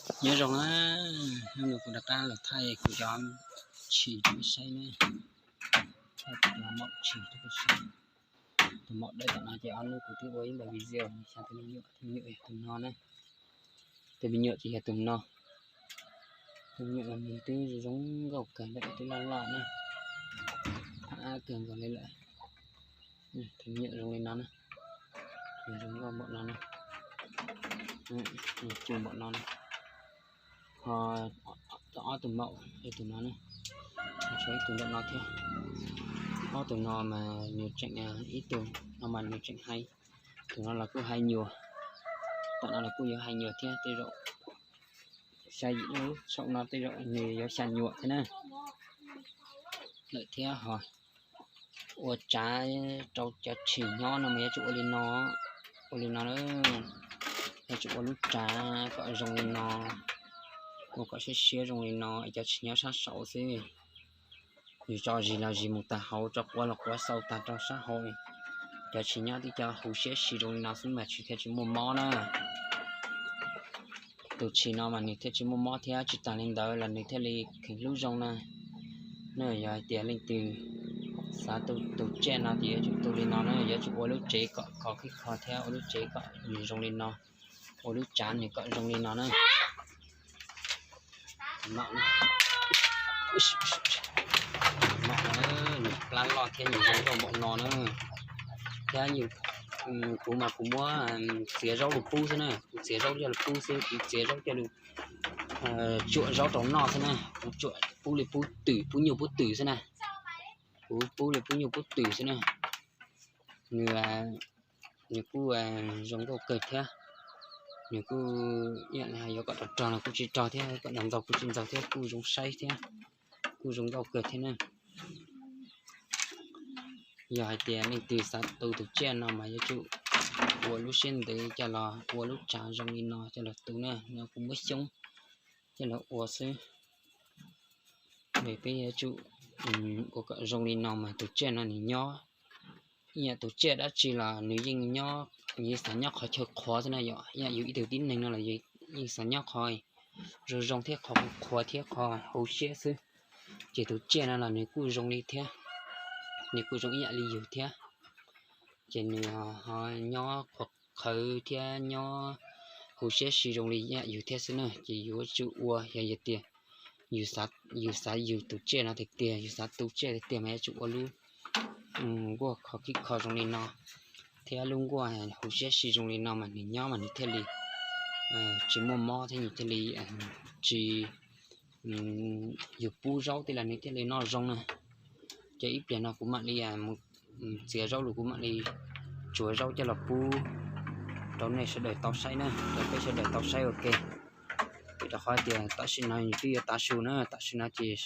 Nyob zoo na, hnub no kuv rov qab los thaij kuv cov tshis rau peb saib na. Thaij kuv cov maum tshis rau peb saib. Tus maum dawb tom no ces ob hnub kuv twb ua ib npab video, xyov tus me nyuam, tus me nyuam yog tus no na. Tus me nyuam ces yog tus no. Tus me nyuam mas nws twb zoo nkauj kawg lawm, twb loj loj na. Ab kawg nkaus li lawm. Tus me nyuam zoo li no na. Nws zoo nkauj npaum no na. Nws cus npaum no na. Ho ob tug maum, ib tug no na, tshuav ib tug nram no thiab. Ob tug no mas nws tseem, ib tug no mas nws tseem hais, tus no los kuj hais nyuam, tom no los kuj yuav hais nyuam thiab, tej zaum xya yim lub saum no tej zaum nws yuav xya nyuam thiab na. Lawm thiab ho ua tsav rau cov tshis nyob no mas yuav tsum ua li no, ua li no, yuav tsum ua lub tsav kom zoo li no, ua kom siab siab zoo li no es cov tshis nyob sab saud xwb. Yus tso zis los zis mus tag hauv, tso quav los quav xaus tag rau sab hauv. Cov tshis nyob twb cov huv siab si zoo li no xwb mas tsis thiaj tsis muaj mob na. Tus tshis no mas nws thiaj tsis muaj mob thiab, tsis tas li ntawd los nws thiaj li kheev hlub zoo na. Yog hais tias leej twg xav tu tus tsiaj no ces yuav tsum tu li no na, yuav tsum ua lub tsev kom khov khib kho thiab ua lub tsev kom nws zoo li no, ua lub tsav nws kom zoo li no na. Nws plab loj thiab nws zoo nkauj npaum no na. Thiab kuv mas kuv muab txiav zaub los pub xwb na, kuv txiav zaub coj los pub xwb, kuv txiav zaub coj los tsuam zaub rau noj xwb na, kuv tsuam pub li pub twm, pub nyuj pub twm xwb na. Kuv pub li pub nyuj pub twm xwb na. Nws, nws kuj zoo nkauj kawg thiab. Nws kuj ib yam li hais yuav kom rog rog los kuj tsis rog thiab, kom ntaus ntxaug kuj tsis ntxaug thiab, kuj zoo saib thiab, kuj zoo nkauj kawg thiab na. Yog hais tias leej twg xav tu tus tsiaj no mas yuav tsum ua lub siab ntev coj los ua lub tsav zoo li no coj los tu na, no kuv muab xyoob coj los ua xwb. Peb yuav tsum ua kom zoo li no mas tus tsiaj no nws nyob, ib yam tus tsiaj dab tsi los nws yeej nyob, nws yeej xav nyob qhov chaw qhuav xwb na yom. Ib yam yus ib tug tib neeg no los yeej xav nyob qhov zoo zoo thiab qhov qhuav thiab qhov huv siab xwb. Ces tus tsiaj no los nws kuj zoo li thiab, nws kuj zoo ib yam li yus thiab. Ces nws ho nyob qhuav qhawv thiab nyob huv siab si zoo li ib yam yus thiab xwb na. Ces yuav tsum ua, yog tias yus xav yus tus tsiaj no tiag tiag, yus xav tu tsiaj tiag tiag mas yuav tsum ua lub nkuaj khov khib kho zoo li no thiab lub nkuaj huv siab si zoo li no mas nws nyob mas nws thiaj li tsis muaj mob thiab nws thiaj li tsis, yus pub zaub tej los nws thiaj li noj zoo na. Ces ib pliag no kuv mam li mus txiav zaub los kuv mam li tsuav zaub coj los pub rau nej sawv daws tau saib na, rau peb sawv daws tau saib ua ke. Vim rau qhov tias tam sim no nws twb yuav tav su na, tam sim no ces,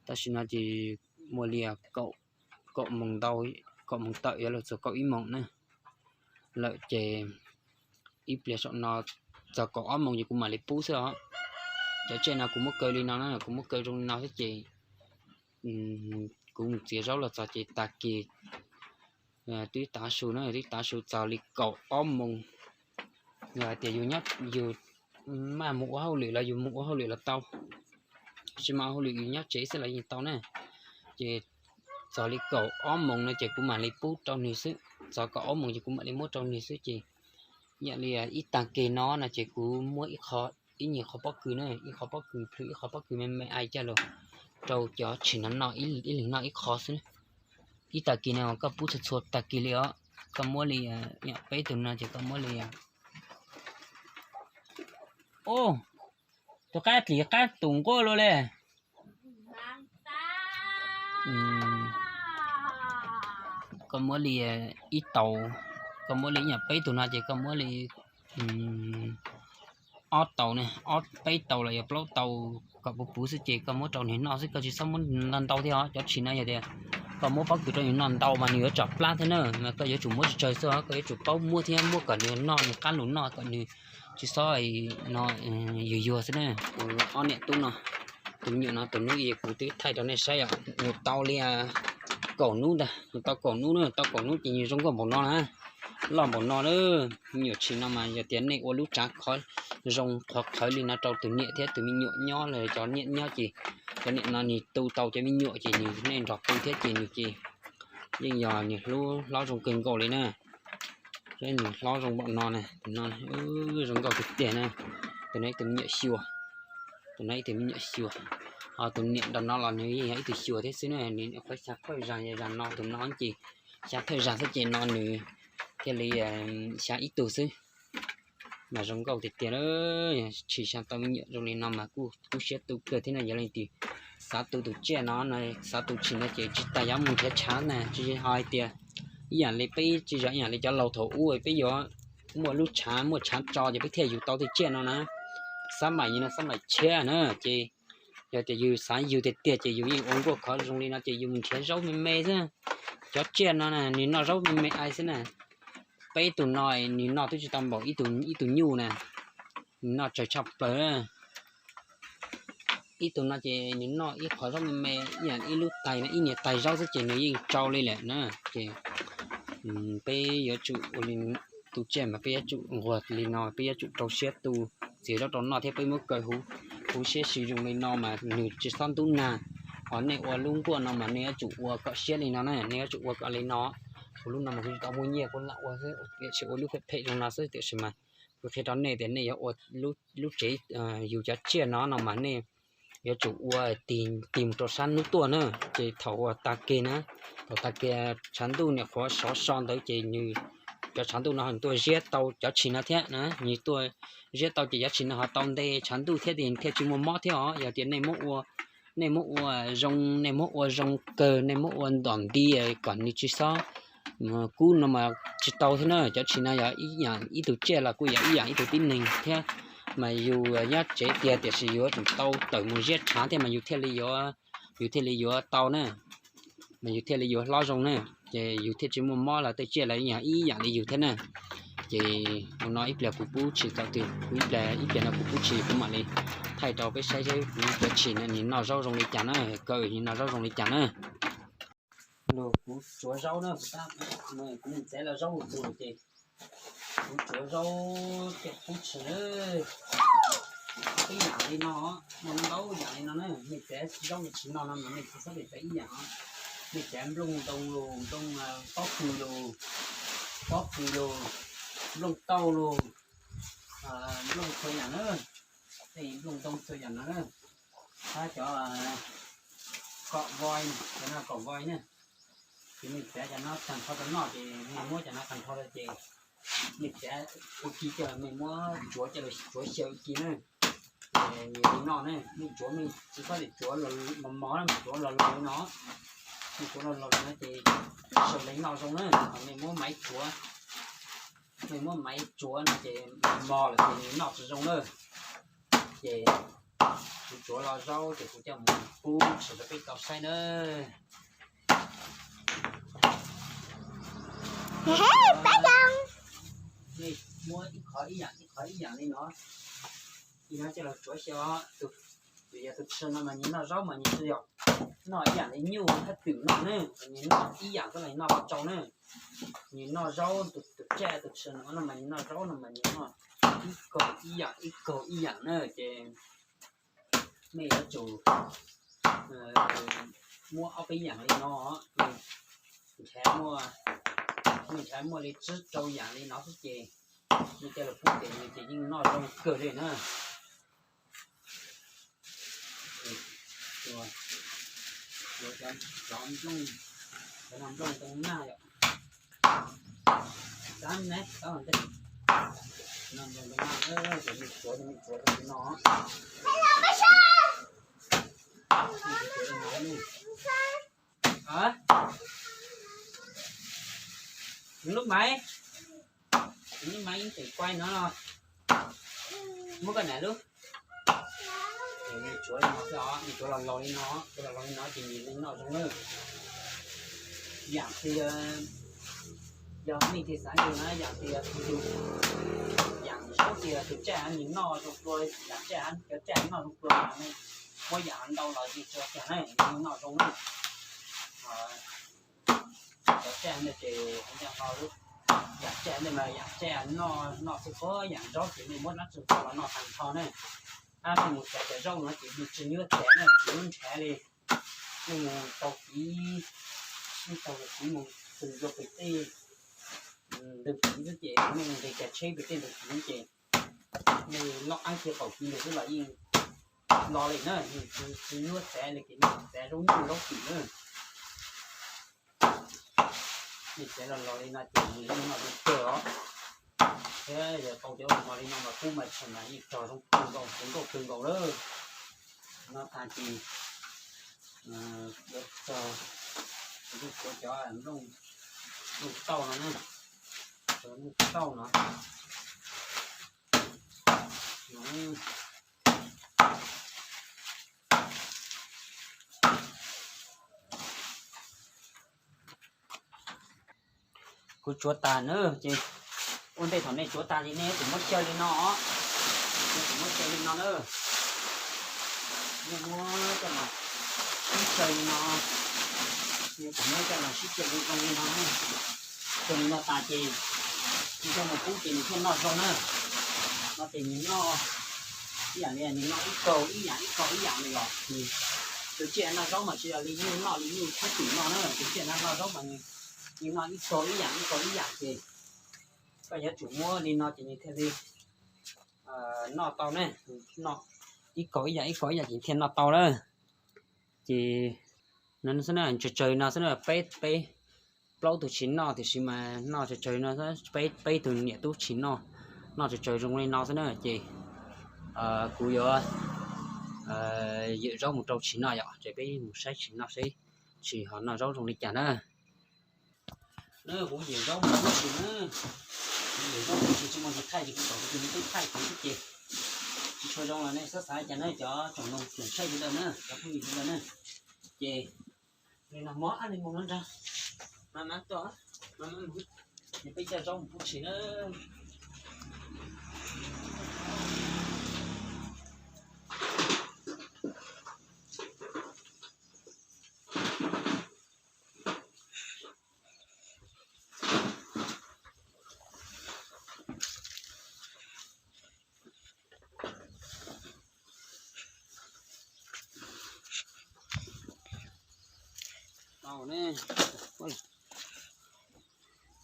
tam sim no ces muaj li kaum moos ntau, kaum moos tawm yuav luag txog kaum ib moos na lawm ces ib pliag saum no txog kaum ob moos ces kuv mam li pub xwb os. Cov tsiaj no kuv muab kaw li no na, kuv muab kaw zoo li no xwb ces kuv mus txiav zaub los txog ces tag kis twb tav su na, twb tav su txog li kaum ob moos. Yog hais tias yus nyob, yus maj mus ua hauj lwm los yus mus ua hauj lwm los tau, tsis maj ua hauj lwm yus nyob tsev xwb los yeej tau na. Ces txog li kaum ob moos no ces kuv mam li pub rau nws xwb, txog kaum ob moos ces kuv mam li muab rau nws xwb ces ib yam li ib tag kis no no ces kuv muab ib qho, ib nyuag qhov pob kws na, ib qho pob kws plhws, ib qho pob kws me me ai coj los rau cov tshis no noj, ib leeg noj ib qho xwb. Ib tag kis no koj pub txhua txhua tag kis li os, koj muab li, peb tug no ces koj muab li, tus qab dlim qab tus nquab luaj li. Koj muab li ib tau, koj muab li ib nyuag peb tug no ces koj muab li ob tau ne, ob peb tau los yog plaub tau kom puv puv xwb ces koj muab rau nws noj xwb, koj tsis txhob muab ntau ntau thiab os. Cov tshis no yog tias koj muab pob kws rau nws noj ntau mas nws yuav tsam plab thiab na, mas koj yuav tsum muab tsawg tsawg xwb os, koj yuav tsum paub muab thiab muab kom nws noj nws qab lus noj kom nws tsis txhob no yuag yuag xwb na. Kuv ob niam tub no, tus me nyuam no tus hnub ib kuv twb thaij rau nej saib os, nws tau li kaum hnub ntag, nws tau kaum hnub na, tau kaum hnub ces nws zoo nkauj npaum no na, loj npaum no na. Me nyuam tshis no mas yog tias nej ua lub tsav khov, zoo qhuav qhawv li no rau tus niam thiab tus me nyuam nyob los cov niam nyob ces cov niam no nws tu tau cov me nyuam ces nws nej nrog tu thiab ces nws ces yeej yog nws hlub hlob zoo kawg nkaus li na. Saib nws hlob zoo npaum no na, tus no zoo nkauj tiag tiag na. Tus no ib tug me nyuam xyuas, tus no ib tug me nyuam xyuas. Ho tus niam nrog no los nws yeej yog ib tug xyuas thiab xwb na, nws qhuav xya thawj zaug zag no, tus no ces xya thawj zaug xwb ces no nws thiaj li xya ib tug xwb. Mas zoo nkauj tiag tiag, tshis xya tau me nyuam zoo li no mas kuj kub siab tu kawg thiab no. Yog leej twg xav tu tus tsiaj no, xav tu tshis no ces tsis tas yuav mus nrhiav tshav na, tsis ho hais tias ib yam li peb tsis yog ib yam li cov laus thaum ub peb yuav muaj lub tshav, muaj tshav tso ces peb thiaj yug tau tej tsiaj no na. Xab maim no xab maim tshiab na, ces yog tias yus xav yug tiag tiag ces yus yeej ua nkuaj khov zoo li no ces yus mus nrhiav zaub me me xwb. Cov tsiaj no na nws noj zaub me me ai xwb na. Peb tus no nws noj twb tsis tau npaum ib tug nyuj na, nws noj tsawg tshaj plaws. Ib tug no ces nws noj ib qho zaub me me, ib yam ib lub tais no, ib niag tais zaub xwb ces nws yeej tsau li lawm na. Ces peb yuav tsum ua li, tu tsiaj mas peb yuav tsum nquag li no, peb yuav tsum rau siab tu, txiav zaub rau noj thiab peb muab kaw huv siab sib zoo li no mas nws tsis txhob ntub nag. Ho nej ua lub nkuaj no mas nej yuav tsum ua kom siab li no na, nej yuav tsum ua kom li no. Kuv lub no mas kuv tsis tau muaj nyiaj kuv lam ua xwb, tiam sis ua lub phem phem zoo no xwb, tiam sis mas kuv qhia rau nej tias nej yuav ua lub tsev yug cov tsiaj no no mas nej yuav tsum ua tig mus rau sab hnub tuaj na. Ces thaum uas tag kis na, thaum tag kis tshav ntuj niam qhuav sov so ntawd ces nws, cov tshav ntuj no nws tuaj ziab tau cov tshis no thiab na, nws tuaj ziab tau ces cov tshis no ho tau nte tshav ntuj thiab ces thiaj tsis muaj mob thiab os. Yog tias nej muab ua, nej muab ua zoo, nej muab ua zoo kawg, nej muab ua ntom nti kom nws tsis txhob kub no mas tsis tau thiab na. Cov tshis no yog ib yam ib tug tsiaj los kuj yog ib yam ib tug tib neeg thiab. Mas yus nyob tsev tiag tiam sis yus yuav tsum tau tawm mus ziab tshav thiab mas yus thiaj li yuav, yus thiaj li yuav tau na, mas yus thiaj li yuav hlob zoo na. Ces yus thiaj tsis muaj mob los tej tsiaj los yog ib yam li yus thiab na. Ces ua no ib pliag kuv pub tshis tau twg, ib pliag, ib pliag no kuv pub tshis kuv mam li thaij rau peb saib seb kuv cov tshis no nws noj zaub zoo li cas na, kaw nws noj zaub zoo li cas na. Los kuv tsuav zaub na, kuv tab, kuv mus txev los zaub tus ces kuv tsuav zaub coj pub tshis na. Ib yam li no, muaj ntau yam li no na, nej txev zaub tshis no no mas nej tsis txhob txev ib yam. Nej txev nplooj ntoo lus, nplooj pob kws lus, pob kws lus, nplooj tauj lus, nplooj txhua yam na, tej nplooj ntoo txhua yam no na. Hab cov kom voi, cov no kom voi na. Ces nej txev cov no tag nrho rau noj ces nej muab cov no tag nrho rau ces nej txev ua ke coj los, nej muab tsuav coj los tsuav xyaw ua ke na. Ces nws li noj ne, nej tsuav nej tsis txhob txev tsuav mos mos na, tsuav los laus li no. Nej tsuav los laus li no ces sawv leej noj zoo na. Ho nej muab maiv tsuav, nej muab maiv tsuav no ces mos lawm ces nws noj tsis zoo na. Ces kuv tsuav los zaub ces kuv coj mus pub tshis rau peb tau saib na. Nej muab ib qho ib yam, ib qho ib yam li no, li no coj los tsuav xyaw. Tus, yog tus tshis no mas nws noj zaub mas nws tsis yog noj ib yam li nyuj hab twm noj ne, nws noj ib yam xwb los nws noj pab tsau ne. Nws noj zaub, tus tsaj tus tshis no no mas nws noj zaub no mas nws noj ib kaug ib yam, ib kaug ib yam na. Ces nej yuav tsum muab ob peb yam li no, nrhav muaj, nej nrhav muaj li tsib rau yam li no xwb ces nej coj los pub ces nws ces yeej noj zoo kawg li na. Cov nplooj, cov nplooj ntoo nag yom. Xav ne, xav ntej. Nplooj ntoo nag, ces nej tsuav, nej tsuav li no. Lub maiv, lub maiv teem kuai no, muab koj nam lub. Ces nej tsuav li no xwb os, nej tsuav los laus li no, tsuav los laus li no ces nws li noj zoo na. Yam tias yog nej thiaj xav yug na, yam tias tus, yam zaub tias tus tsaj nws noj zoo dua, yam tsaj, cov tsaj noj zoo dua mas nej muab yam ntau los nws tsuav kiag na, nws noj zoo na. Cov tsaj no ces nco ho lub yam Tej mas yam tsev noj, noj xwb, qhov yam zaub ces nej muab dab tsi tso los noj tag nrho ne. Ab, nej mus txav cov zaub no ces nej tsis nyuaj txav ne, tsis nyuaj nrhav li. Nej mus tau kiv, nej tau kiv mus txog pem tej ntug kiv xwb ces nej mus nqis kiag tsheb pem tej ntug kiv ces nej loj ab kiag qaum kiv ntawd xwb los yeej los li na. Tsis nyuaj txav li ces nej txav zaub nyuj zaub twm na. Nej txav los los li no ces nws yeej noj zoo kawg os. Thiab yog tau cov no li no mas kub mas tshee mas yeej rog zoo kawg nkaus, zoo nkauj kawg nkaus lawm. No tas ces yuav txog, kuv tuaj tshuav cov nplooj tauj no na, cov nplooj tauj no. Kuv tsuav tas na ces ua ntej thaum nej tsuav tas ces nej yuav tsum muab xyaw li no os. Nej yuav tsum muab xyaw li no na. Nej muab coj los sib xyaw li no, nej yuav tsum muab coj los sib xyaw zoo zoo li no. Xyaw li no tas ces nws coj mus pub ces nws thiaj noj zoo na. No ces nws noj ib yam li nws noj ib kaug ib yam ib kaug ib yam li os. Tus tsiaj noj zaub mas tsis yog li nyuj noj li nyuj thiab twm noj na, tus tsiaj no noj zaub mas nws noj ib kaug ib yam ib kaug ib yam ces koj yuav tsum muab li no ces nws thiaj li noj tau ne. Noj ib kaug ib yam ib kaug ib yam ces thiaj noj tau lawm. Ces no xwb na, tsawg tsawg no xwb na, peb peb plaub tug tsis noj tiam sis mas noj tsawg tsawg no, peb peb tug niam tub tsis noj, noj tsawg tsawg zoo li no xwb na ces kuv yuav yawm zaub mus rau tsis noj yom, ces peb mus saib tsis noj seb tsis ho noj zaub zoo li cas na. Na, kuv yawm zaub mus pub tsis na, kuv yawm zaub mus tsis tsis muaj tus thaij ces kuv kom kuv tus me tub thaij kuv xwb ces tsis tshua zoo los nej txhob xav cas na cov tsoom noog tsoom saib sawv daws na, cov phooj ywg sawv daws na. Ces li no muab ab li mus no nrag, mam mam tuaj, mam mam mus, ces peb coj zaub mus pub tsis na.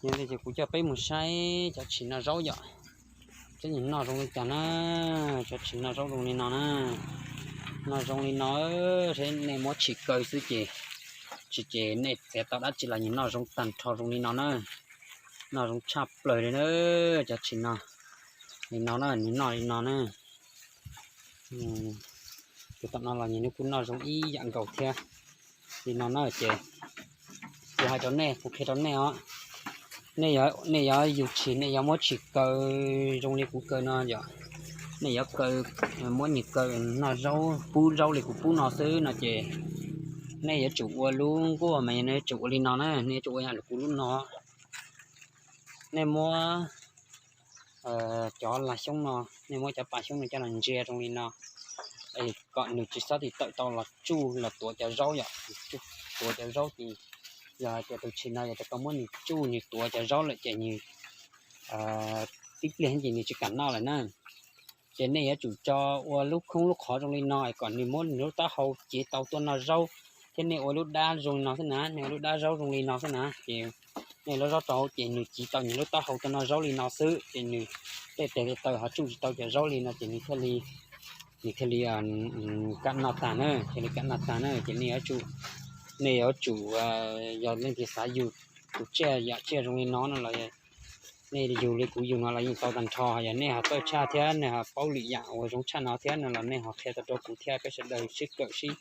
Yog li ces kuv coj peb mus saib cov tshis noj zaub yom, seb nws noj zoo li cas na. Cov tshis noj zaub zoo li no na, noj zoo li no, seb nej muab tshis kaw xwb ces, tsis ces nej txiav tau dab tsi los nws noj zoo tag nrho zoo li no na. Noj zoo tshaj plaws li na, cov tshis no, li no na, nws noj li no na. Tus tom no los nws kuj noj zoo ib yam nkaus thiab. Li no na ces kuv hais rau nej, kuv qhia rau nej os. Nej, nej yuav yug tshis, nej yuav muab tshis kaw zoo li kuv kaw no yom. Nej yuav kaw, muab nws kaw noj zaub, pub zaub li kuv pub no xwb no ces nej yuav tsum ua lub nkuaj mas nej yuav tsum ua li no na, nej yuav tsum ua yam li kuv lub no. Nej muab cov lag xyoob no, nej muab cov pas xyoob no coj los ntsia zoo li no, kom nws tsis txhob tawm tau los tsuj los tuav cov zaub yom. Tuav cov zaub ces yog hais tias tus tshis no yog tias koj muab nws tsuj nws tuav cov zaub lawm ces nws tib pliag ces nws tsis kam noj lawm na. Ces nej yuav tsum tso ua lub khoob lub qhov zoo li no kom nws muab nws lub taub hau cev tau tuaj noj zaub, thiab nej ua lub dab zoo li no xwb na, nej ua lub dab zaub zoo li no xwb na, ces nej lub zaub rau hauv ces nws cev tau nws lub taub hau tuaj noj zaub li no xwb, ces nws tej tes tej taw ho tsuj tsis tau cov zaub li no ces nws thiaj li, nws thiaj li kam noj tag na, thiaj li kam noj tag na. Ces nej yuav tsum, nej yuav tsum, yog leej twg xav yug tus tsiaj yam tsiaj zoo li no no los nej yug li kuv yug no los yeej tau tag nrho. Yog nej ho txawj tshaj thiab nej ho paub lwm yam uas zoo tshaj no thiab no los nej ho qhia tau rau kuv thiab peb sawv daws sib kawm sib,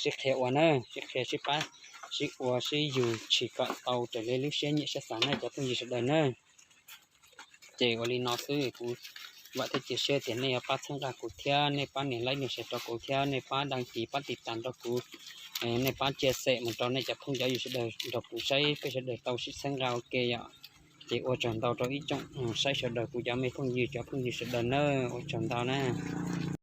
sib qhia ua na, sib qhia sib pab, sib ua sib yug tshis kom tau raws li lub siab nyiam siab xav na cov phooj ywg sawv daws na. Ces ua li no xwb, kuv vam thiab cia siab tias nej yuav pab txhawb nqa kuv thiab nej pab nias like nias share rau kuv thiab nej pab đăng ký pab tiv tam rau kuv, nej pab chia sẻ mus rau nej cov phooj cov ywg sawv daws nrog kuv saib peb sawv daws tau sib txhawb nqa ua ke yom. Ces ua tsaug ntau rau ib tsoom saib sawv daws kuv cov me phooj ywg cov phooj ywg sawv daws na, ua tsaug ntau na.